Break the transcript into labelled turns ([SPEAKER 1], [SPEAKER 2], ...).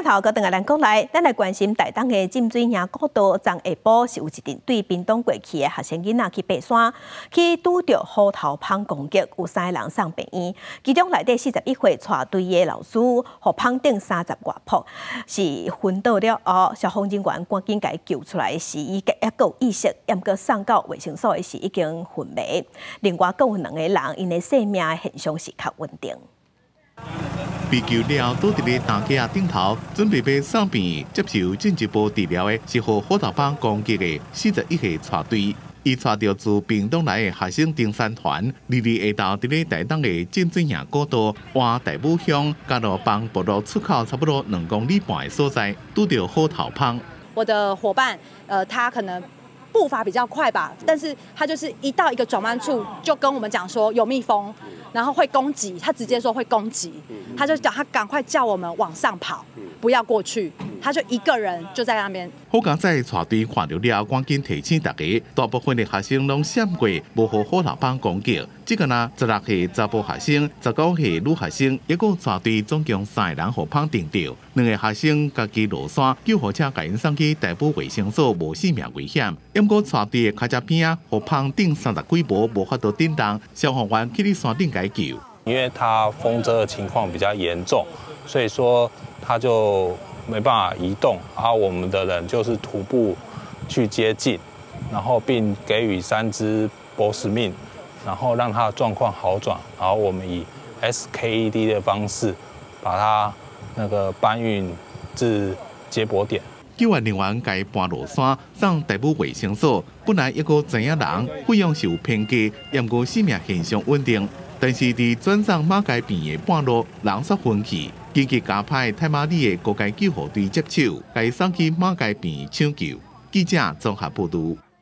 [SPEAKER 1] 鏡頭閣轉來咱國內，咱來關心台東的浸水營古道，昨下晡是有一陣對屏東過去的學生囡仔去爬山，去拄著虎頭蜂攻擊，有三个人送病院，其中內底41歲帶隊的老師，予蜂叮三十外噗，是昏倒了後，消防人員趕緊共伊救出來時，伊猶閣有意識，毋過送到衛生所的時已經昏迷。另外，閣有兩個人，𪜶的生命現象是較穩定。
[SPEAKER 2] 被救了，倒佇咧擔架頂頭，準備欲送病院接受進一步治療的，是予虎頭蜂攻擊的41歲帶隊。伊帶著自屏東來的學生登山團，二二下晝佇咧台東的浸水營古道，倚大武鄉嘉路枋部落出口差不多2公里半的所在，拄著虎頭蜂。
[SPEAKER 3] 我的夥伴，他可能步伐比較快吧，但是他就是一到一個轉彎處，就跟我們講說有蜜蜂，然後會攻擊，他直接說會攻擊，他就叫他趕快叫我們往上跑，不要過去，他就一個人就在那邊。
[SPEAKER 2] 好佳哉帶隊看著了，趕緊提醒大家，大部分的學生攏閃過，無予虎頭蜂攻擊。這個呢，16歲查埔學生、19歲女學生，抑閣帶隊總共三個人予蜂叮著，兩个學生家己落山，救護車共𪜶送去大武衛生所，無性命危險。毋過帶隊的跤脊邊仔，予蜂叮三十幾噗，無法度振動，消防員去佇山頂共救。
[SPEAKER 4] 因為他蜂蟄的情況比較嚴重，所以說他就沒辦法移動，然後我們的人就是徒步去接近，然後並給予三支博斯命，然後讓他的狀況好轉，然後我們以 SKED 的方式把他那個搬運至接駁點。
[SPEAKER 2] 救援人員共伊搬落山，送大武衛生所。本來抑閣知影人，費用是有偏低，毋過生命現象穩定。但是佇轉送馬偕病院的半路，人煞昏去，緊急加派太麻里的高階救護隊接手，共伊送去馬偕病院搶救。記者綜合報導。